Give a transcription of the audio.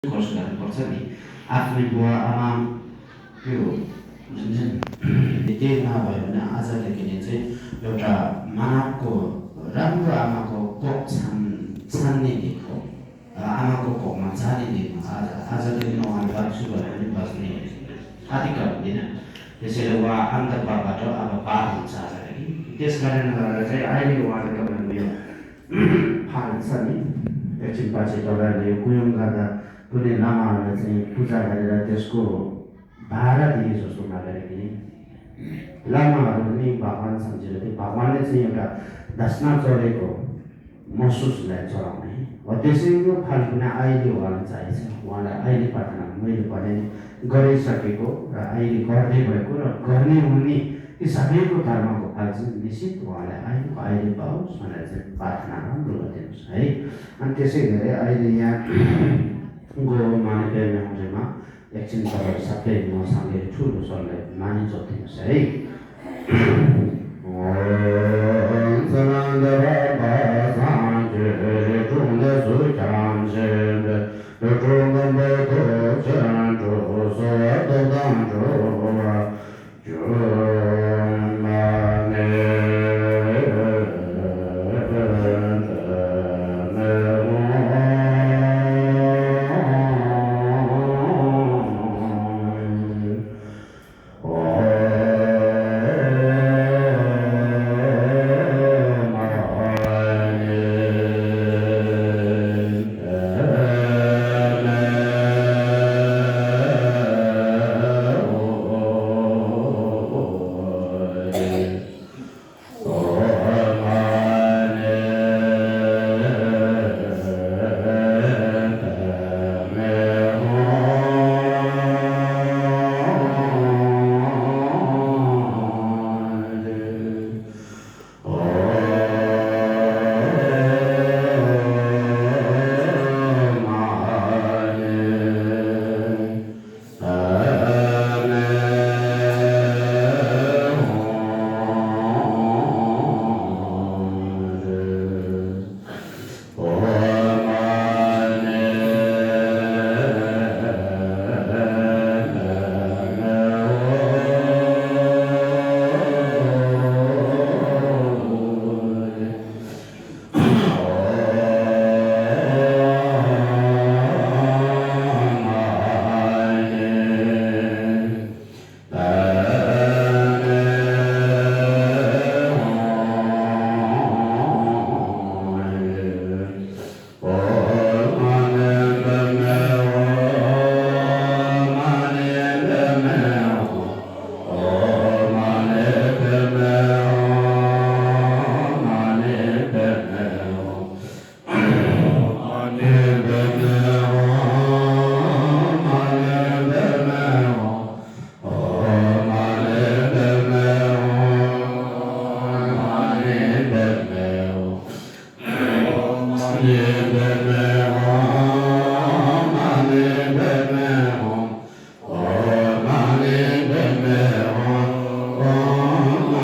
खर्च गर्नुपर्छ नि आफ्नै बुवा आमा त्यो जुन त्यही नभयो भने आजदेखि चाहिँ एउटा मानवको राम्रो आमाको कोख छान्ने दिन हो। आमाको कोखमा जाने दिन हो। आजदेखि उहाँले बाँच्छु भयो भने बस्ने अधिकार हुँदैन। त्यसैले उहाँ अन्तर्पाबाट अब पार हुन्छ आजदेखि। त्यस कारणले गर्दा चाहिँ अहिले उहाँले तपाईँको यो फाल छ नि एकछिन पछि तपाईँहरूले यो कुयौँ गर्दा कुनै लामाहरूलाई चाहिँ पूजा गरेर त्यसको भाडा दिए जस्तो नगरिकन लामाहरू पनि भगवान् सम्झेर त्यो भगवान्ले चाहिँ एउटा दसना चढेको महसुसलाई चढाउने हो। त्यसैको फल पनि अहिले उहाँलाई चाहिन्छ। उहाँलाई अहिले प्रार्थना मैले भने गरिसकेको र अहिले गर्दै भएको र गर्ने हुने ती सबैको धर्मको फल चाहिँ निश्चित उहाँलाई अहिले पाओस् भनेर चाहिँ प्रार्थना राम्रो गरिदिनुहोस् है। अनि त्यसै गरी अहिले यहाँ माने हुँदैमा एकछिन तपाईँहरू सबै मसँगै ठुलो स्वरले मानि जोडिदिनुहोस् है। Yeah.